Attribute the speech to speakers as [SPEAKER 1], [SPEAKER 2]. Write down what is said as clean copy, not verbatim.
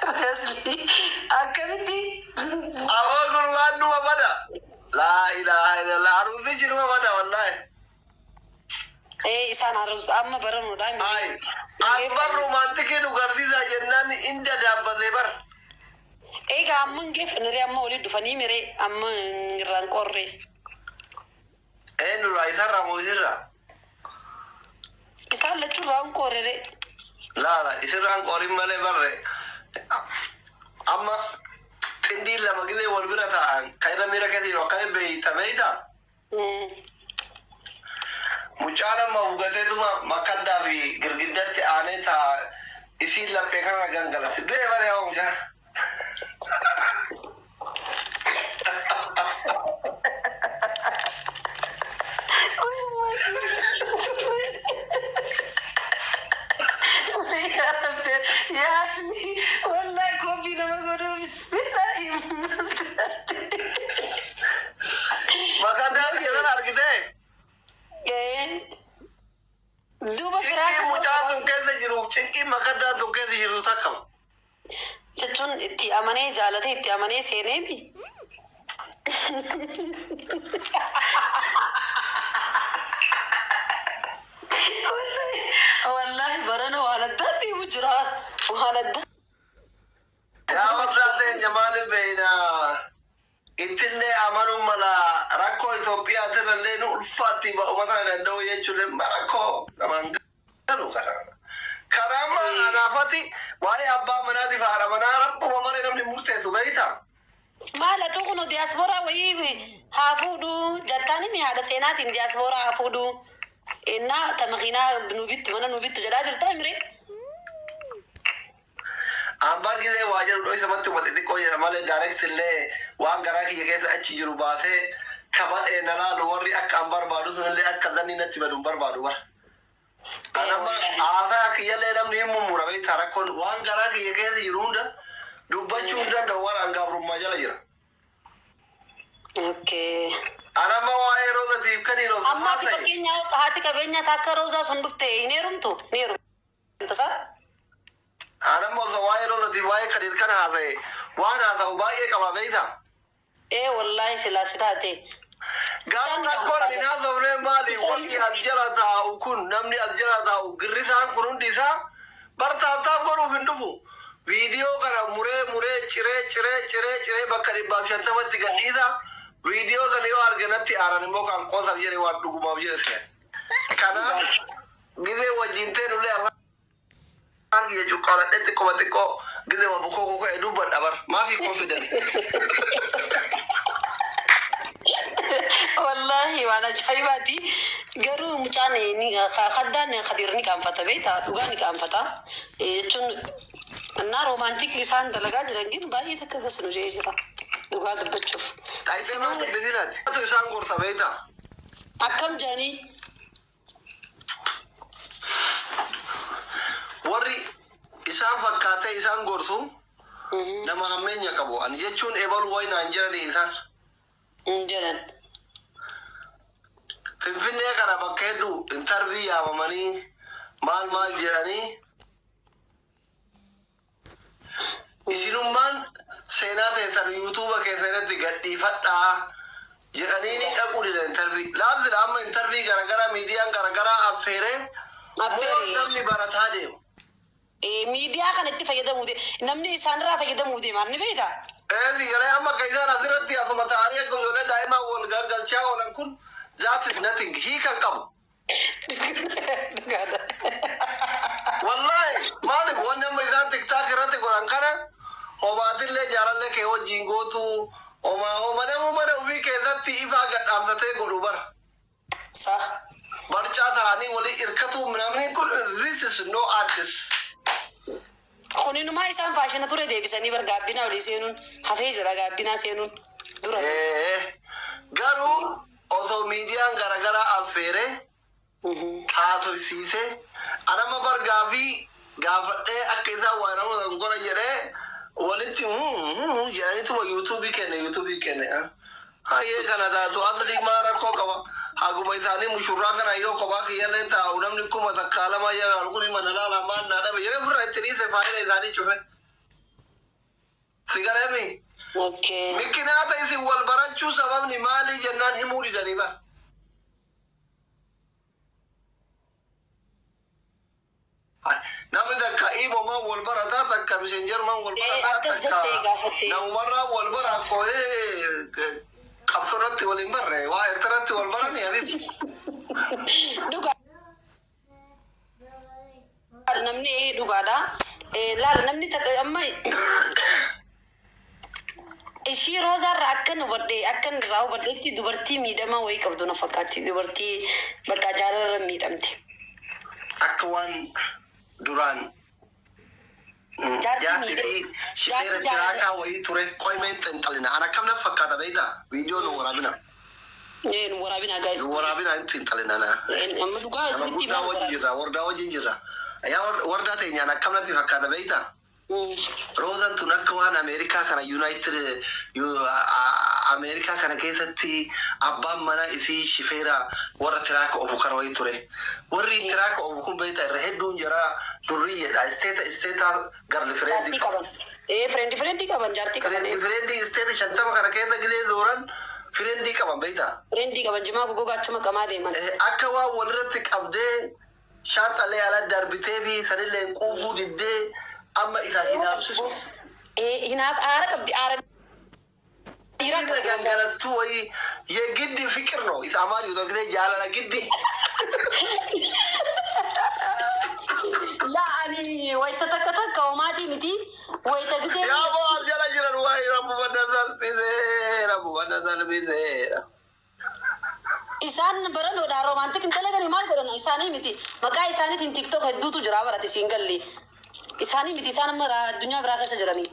[SPEAKER 1] Asli akkamitti?
[SPEAKER 2] Aboo gurbaan numa bada. Laa ilaaha illallah aruuzichi numa bada wallaahi.
[SPEAKER 1] Ee isaan aruuz amma baranuudha.
[SPEAKER 2] Ay akbar romantikii nu garsiisaa jennaan in dadaabbatee bar.
[SPEAKER 1] Egaa amma hin geeffanne amma waliin dhufanii miree amma irraan qorree.
[SPEAKER 2] Eenyurraa isarraa moo isirraa?
[SPEAKER 1] Isaan lachuurraa hin qorrere.
[SPEAKER 2] Laala isirraan qorin malee barre amma xindiin lama gizee wal bira taa'an kan irra miira keessa jiru akkamiin beeyta beeyta? Mucaan amma hugateetuma makaddaa fi girgiddatti aanee taa isiin laphee kana gangalatti du'ee bare yaa mucaan.
[SPEAKER 1] Yaasni wallahi kophii nama godhuu bismillah.
[SPEAKER 2] Makaddaa jedhan argitee
[SPEAKER 1] Duuba
[SPEAKER 2] cinqiin
[SPEAKER 1] firaa
[SPEAKER 2] mucaan sun keessa jiru cinqiin makaddaan sun keessa jiru takkama.
[SPEAKER 1] Jechuun itti amanee jaalatee itti amanee seeneemi. Wallahi barana waan addaa deemu jira. Waan addaa.
[SPEAKER 2] Yaa wabsaa teenya maaliif beeynaa? Ittillee amanuun mala rakkoo Itoophiyaatirrallee nu ulfaatti uummata kana danda'u jechuun rakkoo namaan galu kana. Kana amma anaafati waa'ee abbaa manaatiif haadha manaa rakkuma malee namni murteessu beeyta.
[SPEAKER 1] Maal atu kun diyaaspooraa wayii haa fuudhu jettaan himi haadha seenaatiin diyaaspooraa haa fuudhu. Innaa ta makiinaa nu bittu mana nu bittu jedhaa jirtaa mire.
[SPEAKER 2] Ambar gisee waa jedhu dho'isa matti uummata xixiqqoo jedha malee direct illee waan garaa kiyya keessa achi jiru baasee kabadhee na laalu warri akka an barbaadu sunillee akka zanni natti badu hin barbaadu bara. Kan amma haasaa kiyyallee namni hin mummura beektaa rakkoon waan garaa kiyya keessa jiru hunda dubbachuu hin danda'u waan an gabrummaa jala jira.
[SPEAKER 1] Okay.
[SPEAKER 2] An amma waa'ee roozatiif kan hiroos
[SPEAKER 1] Amma ati
[SPEAKER 2] haasa'e.
[SPEAKER 1] fakkeenya haati qabeenyaa takka roozaa sun dhufte hin heerumtu ni heerumta sa?
[SPEAKER 2] An amma osoo waa'ee roozatiif waa'ee kadiir kana haasa'e waan haasa'u baay'ee qaba beektaa.
[SPEAKER 1] Ee wallahi silaa si taate.
[SPEAKER 2] Garuu rakkoon ani haasofne maali wanni as jala taa'u kun namni as jala taa'u girrisaan kun hundi isaa bar tap tap godhuuf hin dhufu. Viidiyoo kana muree muree ciree ciree ciree ciree bakka 150tti gadhiisa. Viidiyoo sana yoo arge natti aaran immoo kan qoosaaf jedhe waan dhugumaaf jedhe se'an. Kanaaf gizee wajjin teenullee afaan kiyya cuqqaaladhee xiqqoma xiqqoo gizee ma bukoo koo ka'e dubbadha bar maafii confident.
[SPEAKER 1] Wallahi waan ajaa'ibaati. Garuu mucaan ni kaddaan Kadiir ni qaanfata beektaa dhugaa ni qaanfata. Jechuun innaa romantic isaan dalagaa jiran gin baay'ee takka gas nu jee jira dhugaa dubbachuuf.
[SPEAKER 2] Dhaayitee maal dubbisinaati? Atu isaan gorsa beektaa?
[SPEAKER 1] Akkam jedhanii?
[SPEAKER 2] Warri isaan fakkaatee isaan gorsu nama hammeenya qabu. Ani jechuun ebalu wayi naan jedhani isaan.
[SPEAKER 1] Hin jedhan.
[SPEAKER 2] Finfinnee kana bakka hedduu interview yaamamanii maal maal jedhanii isinummaan seenaa teessan yuutuuba keessan irratti gadhiifadhaa jedhanii ni dhaquu dida interview. Laaltidha amma interview garagaraa miidiyaan garagaraa affeeree
[SPEAKER 1] Affeeree.
[SPEAKER 2] moo namni barataa deema.
[SPEAKER 1] Miidiyaa kana itti fayyadamuu de namni isaanirraa fayyadamuu deema ni beektaa?
[SPEAKER 2] Eesi galee amma akka isaan asirratti asuma ta'anii akka ijoollee daa'imaa wal gangalchaa oolan kun that is nothing hiika hin qabu.
[SPEAKER 1] Dhugaadha.
[SPEAKER 2] Wallahi maaliif wanni amma isaan TikTok irratti godhan kana homaatillee jaalallee kee wajjin gootu homaa homa namuu mana ofii keessatti ifaa gadhaamsatee godhu bara.
[SPEAKER 1] Sa.
[SPEAKER 2] Barcaa ta'anii walii irkatuu namni kun this is no addis.
[SPEAKER 1] Kuninumaa isaan faashina ture deebisanii bar gaabbinaa olii seenuun hafee jira gaabbinaa seenuun dura.
[SPEAKER 2] Garuu osoo miidiyaan garagaraa affeeree haasofsiisee anama bar gaafii gaafadhee akka isaan waa namoota godhan jedhee walitti jedhaniituma yuutuubii kenne yuutuubii kenne. Hayyee kana taatu asli maa rakkoo qaba. Haguma isaanii mushurraa kana yoo kophaa kiyyallee taa'u namni 1000 2 jedhan kun mana laala maal naa dhabe jedhee ofirraa itti dhiise faayila isaanii cufe. Si galeemi?
[SPEAKER 1] Okay.
[SPEAKER 2] Mikinaata isin wal barachuu sababni maalii jennaan himuu didanii bara. Namni takka imomaan wal barataa, takka messengermaan wal barataa,
[SPEAKER 1] Akkas
[SPEAKER 2] takka
[SPEAKER 1] jettee gaafatte.
[SPEAKER 2] Namumarraa wal bara koo'ee qabsoorratti wal hin barre, waa Eertiraatti wal barani habibi.
[SPEAKER 1] Dhugaa namni dhugaadha. Laala, namni takka amma ishii Roozaarraa akkan hubadhe, akkan irraa hubadhetti, dubartii miidhamaa wayii qabdu na fakkaatti. Dubartii bakka jaalarra miidhamte.
[SPEAKER 2] Akka waan duraan
[SPEAKER 1] Jaarsi
[SPEAKER 2] jaarsi fi shifeera
[SPEAKER 1] jaarsi jaalala
[SPEAKER 2] tiraakaa wayii ture qoymeen xinxalina. An akkam na fakkaata beektaa? Viidiyoo nu waraabina.
[SPEAKER 1] Nu waraabina, guys.
[SPEAKER 2] Nu waraabina, hin xinxalina na.
[SPEAKER 1] Amma dhugaa
[SPEAKER 2] Nama
[SPEAKER 1] isinitti
[SPEAKER 2] guddaa
[SPEAKER 1] himaa.
[SPEAKER 2] wajjin jirra, wardaa wajjin jirra. Yaa wardaa teenyaan akkam natti fakkaata beektaa? Roozan tun akka waan Ameerikaa kana, United Ameerikaa kana keessatti abbaan mana isii shifeera warra tiraaka oofu kana wayii ture. Warri tiraaka oofu kun beektaa, irra hedduun jara durriyyeedha. Isteeta girlfriendii
[SPEAKER 1] Jaartii
[SPEAKER 2] qaban.
[SPEAKER 1] qaban. Friendii qaban, jaartii qaban.
[SPEAKER 2] Friendii isteeta 50 kana keessa gidee dooran friendii qaban beektaa.
[SPEAKER 1] Friendii qaban, jimaa gogogaa achuma qamaa deeman.
[SPEAKER 2] Akka waan walirratti qabdee shaanxalee ala darbitee fi sanillee quufuu diddee amma isa hinaafsisu.
[SPEAKER 1] Hinaaf aara qabdi, aara dhiiraa
[SPEAKER 2] Inni
[SPEAKER 1] qabdi.
[SPEAKER 2] gangalattuu wayii የግድ ፍቅር ነው። አማን ጊዜ jaalala giddi.
[SPEAKER 1] Laa, ani wayita takka takka homaatii miti wayita gisee.
[SPEAKER 2] Yaa boo, as jala jiran waa'ee rabbuma na salphisee, rabbuma na salphisee.
[SPEAKER 1] Isaan baranoodhaan romantic hin dalaganii maal godhan? Isaanii miti, maqaa isaaniitiin TikTok hedduutu jira barate siin galli. Isaanii miti, isaan amma addunyaa biraa keessa jiranii.